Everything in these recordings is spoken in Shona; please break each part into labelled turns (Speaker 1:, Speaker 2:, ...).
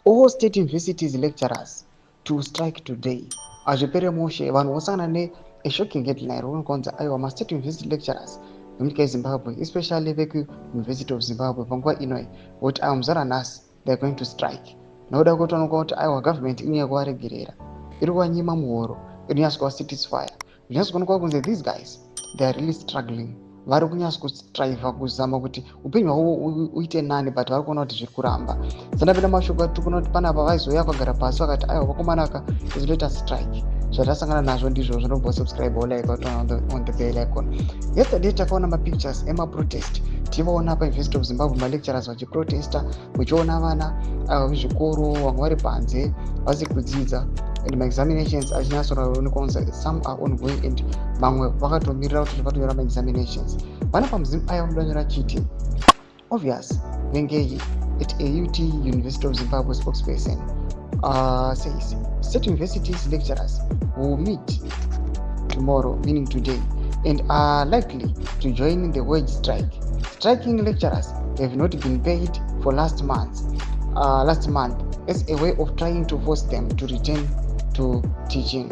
Speaker 1: All state universities lecturers to strike today. Hazvipere mushe, vanhu vosangana neshocking headline rinokonza aiwa, mastate university lecturers vemunyika yeZimbabwe, especially vekuUniversity of Zimbabwe, panguva inoi voti aiwa, muzara nhasi they are going to strike, nokuda kwekuti vanoona kuti aiwa, government inonyanya kuvaregerera, iri kuvanyima muhoro inonyatso kuvasatisfya. Zvinyatso kuonekwa kunze these guys, they are really struggling, vari kunyatso kustriva kuzama kuti upenyu hwavo uite nani, but vari kuona kuti zviri kuramba. Sandapinda mashoko atiri kuona kuti panapa vaizouya vakagara pasi vakati aiwa, vakomanaka, tizotoita strike. Zvatasangana nazvo ndizvo zvinobva. Subscribe, like on the bell icon. Yesterday takaona mapictures emaprotest, tichivaona paUniversity of Zimbabwe malecturers vachiprotesta, muchiona vana vezvikoro vamwe vari panze vasiri kudzidza, and maexaminations achinyatsoonekwa kunzi some are ongoing and vamwe vakatomirira kuti vatonyora maexaminations. Vana pamuzimu aya vanoda chiti Obvious Vengeyi at AUT University of Zimbabwe spokesperson says state universities lecturers will meet tomorrow, meaning today, and are likely to join the wage strike. Striking lecturers have not been paid for last month as a way of trying to force them to return to teaching.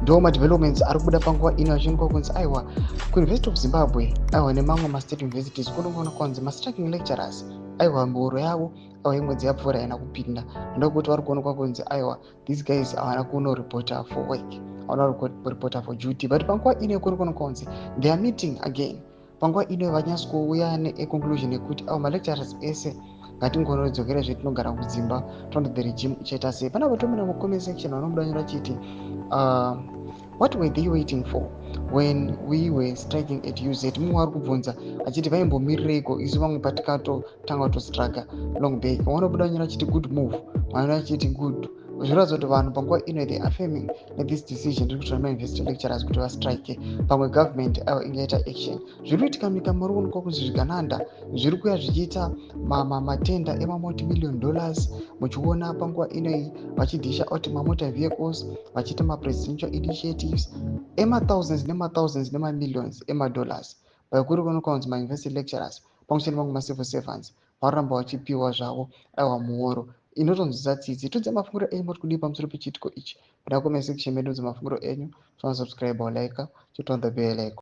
Speaker 1: Ndo madevelopments ari kubuda panguva ino, achionekwa kunzi aiwa, kuUniversity of Zimbabwe, aiwa, nemamwe mastate universities kunoona kunzi mastriking lecturers, aiwa, mihoro yavo, aiwa, yemwedzi yapfuura haina kupinda, ndokuti vari kuonekwa kunzi aiwa, these guys havana kunoripota for work, havana kuripota for duty. But panguva ino kuri kuonekwa kunzi they are meeting again. Panguva ino vanyatsi kuuya neconclusion yekuti aiwa, malecturers ese ngatingonodzokera zvetinogara kudzimba, tondo the regime ichaita sei. Panapa tomina mucomment section vanobuda nyora chiti, "What were they waiting for when we were striking at UZ?" Mumwe ari kubvunza achiti vaimbomirireiko isu vamwe patikatotanga kutostruggle long back. Vanobuda nyora achiti, "Good move." Vanoda achiti good. Zviratidza kuti vanhu panguva ino they affirming nethis decision iri kutora mauniversity lecturers kuti vastrike. Pamwe government aiwa ingaita action. Zviri kuitika munyika muri kuonekwa kunzi zvigananda zviri kuuya zvichiita matenda emamulti-million dollars, muchiona panguva inoi vachidhisha out mamotor vehicles, vachiita mapresidential initiatives emathousands nemathousands nemamillions emadollars. Kuri kuonekwa kunzi mauniversity lecturers pamwe chete nevamwe macivil servants varoramba vachipiwa zvavo aiwa muhoro inotonzwisa tsitsi. Tudze mafungiro enyu, muri kudii pamusoro pechiitiko ichi? Kuda comment section medu, mafungiro enyu. Subscribe, like, turn on the bell icon.